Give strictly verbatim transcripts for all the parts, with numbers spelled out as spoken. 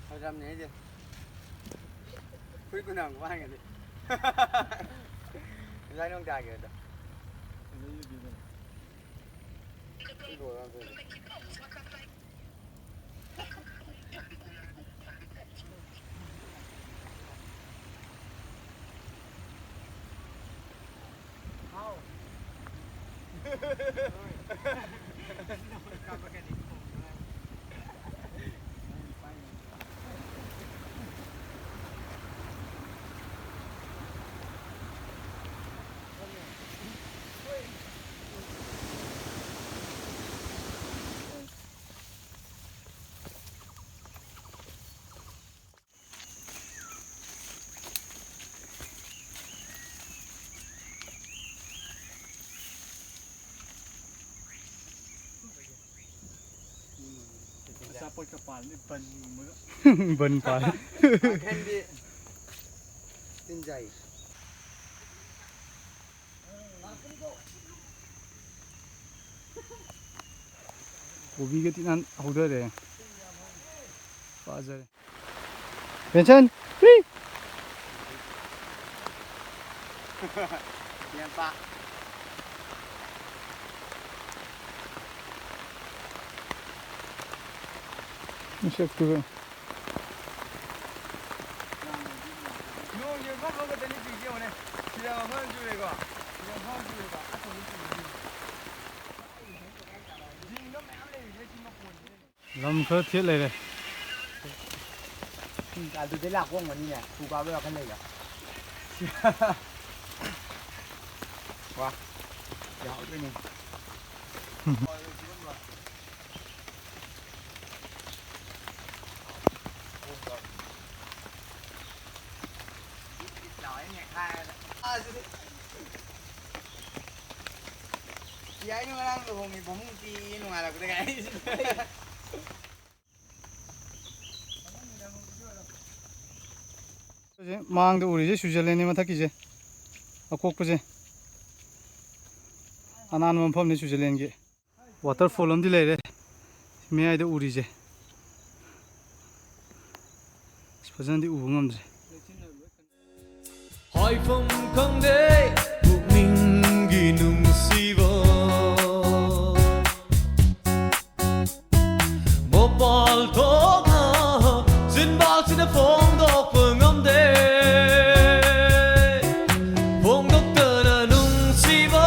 ꯐꯖꯕꯅꯦ ꯑꯩꯗꯤ꯫ ꯐꯨꯔꯤꯠ ꯀꯨꯅꯥ ꯑꯃꯨꯛ ꯍꯥꯏꯒꯗꯤ꯫ ꯉꯁꯥꯏ ꯅꯣꯡ ꯇꯥꯈꯤꯕꯗꯣ꯫ ꯑꯆꯥꯄꯣꯠꯀ ꯄꯥꯜꯂꯤ, ꯕꯟꯒꯨꯝꯕꯒ꯫ ꯕꯟ ꯄꯥꯜꯂꯤ꯫ ꯃꯈꯟꯗꯤ ꯇꯤꯟꯖꯥꯏ꯫ ꯀꯣꯕꯤꯒ ꯇꯤꯅꯥꯟ ꯍꯧꯗꯔꯦ꯫ ꯐꯖꯔꯦ꯫ ꯕꯦꯟꯁꯟ! ꯍꯨꯏ! ꯌꯦꯟꯄꯥ꯫ ꯃꯁꯛꯇꯨꯒ꯫ ꯅꯣꯡꯁꯦ ꯃꯐꯝ ꯑꯃꯈꯛꯇꯅꯤ ꯆꯨꯏꯁꯦ ꯌꯦꯡꯉꯨꯅꯦ꯫ ꯁꯤꯗ ꯃꯐꯝ ꯑꯃ ꯆꯨꯔꯦꯀꯣ꯫ ꯁꯤꯗ ꯃꯐꯝ ꯑꯃ ꯆꯨꯔꯦꯀꯣ꯫ ꯑꯁꯣꯝꯗ ꯆꯨꯏꯁꯦ ꯌꯦꯡꯉꯨ꯫ ꯖꯤꯡꯗꯣ ꯃꯌꯥꯝ ꯂꯩꯔꯤꯁꯦ ꯁꯤ ꯃꯈꯣꯟꯁꯤꯅꯅꯦ꯫ ꯂꯝ ꯈꯔ ꯊꯦꯠ ꯂꯩꯔꯦ꯫ ꯑꯗꯨꯗꯩ ꯂꯥꯛꯄ ꯑꯣꯏꯔꯝꯒꯅꯤꯅꯦ, ꯊꯨ ꯀꯥꯕꯩ ꯋꯥꯈꯜ ꯂꯩꯕ꯫ ꯋꯥ, ꯌꯥꯎꯗꯣꯏꯅꯦ꯫ ꯌꯥꯏꯅ ꯉꯔꯥꯡ ꯂꯨꯍꯣꯡꯉꯤ ꯐꯃꯨꯡ ꯄꯤ ꯅꯨꯡꯉꯥꯏꯔꯛꯄꯗ ꯀꯥꯏ꯫ ꯃꯥꯡꯗ ꯎꯔꯤꯁꯦ ꯁ꯭ꯋꯤꯖꯔꯂꯦꯟꯅꯤ, ꯃꯊꯛꯀꯤꯁꯦ ꯑꯀꯣꯛꯄꯁꯦ ꯑꯅꯥꯟꯕ ꯃꯐꯝꯅꯤ ꯁ꯭ꯋꯤꯖꯔꯂꯦꯟꯒꯤ꯫ ꯋꯥꯇꯔꯐꯣꯜ ꯑꯃꯗꯤ ꯂꯩꯔꯦ ꯃꯌꯥꯏꯗ ꯎꯔꯤꯁꯦ꯫ ꯑꯁ, ꯐꯖꯅꯗꯤ ꯎꯕ ꯉꯝꯗ꯭ꯔꯦ꯫ ꯍꯥꯏꯐꯝ ꯈꯪꯗꯦ ꯄꯨꯛꯅꯤꯡꯒꯤ ꯅꯨꯡꯁꯤꯕ꯫ ꯃꯄꯥꯜ ꯊꯣꯛꯅ ꯆꯤꯟꯕꯥꯜꯁꯤꯅ ꯐꯣꯡꯗꯣꯛꯄ ꯉꯝꯗꯦ꯫ ꯐꯣꯡꯗꯣꯛꯇꯅ ꯅꯨꯡꯁꯤꯕ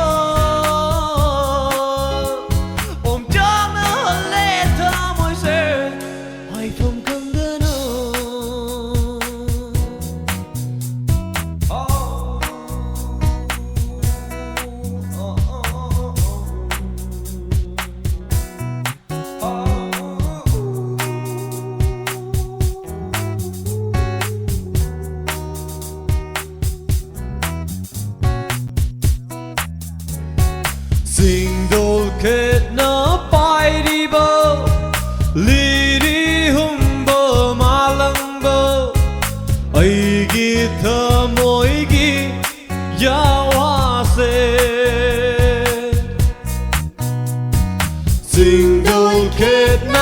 ꯑꯣꯝꯆꯥꯛꯅꯍꯜꯂꯦ ꯊꯃꯣꯏꯁꯦ꯫ ꯍꯥꯏꯐꯝ ꯈꯪꯗꯅ꯫ ꯆꯤꯡꯗꯣꯜ ꯈꯦꯠꯅ ꯄꯥꯏꯔꯤꯕ ꯂꯤꯔꯤ ꯍꯨꯝꯕ ꯃꯥꯂꯪꯕ ꯑꯩꯒꯤ ꯊꯃꯣꯏꯒꯤ ꯌꯥꯋꯥꯁꯦ꯫ ꯆꯤꯡꯗꯣꯜ ꯈꯦꯠꯅ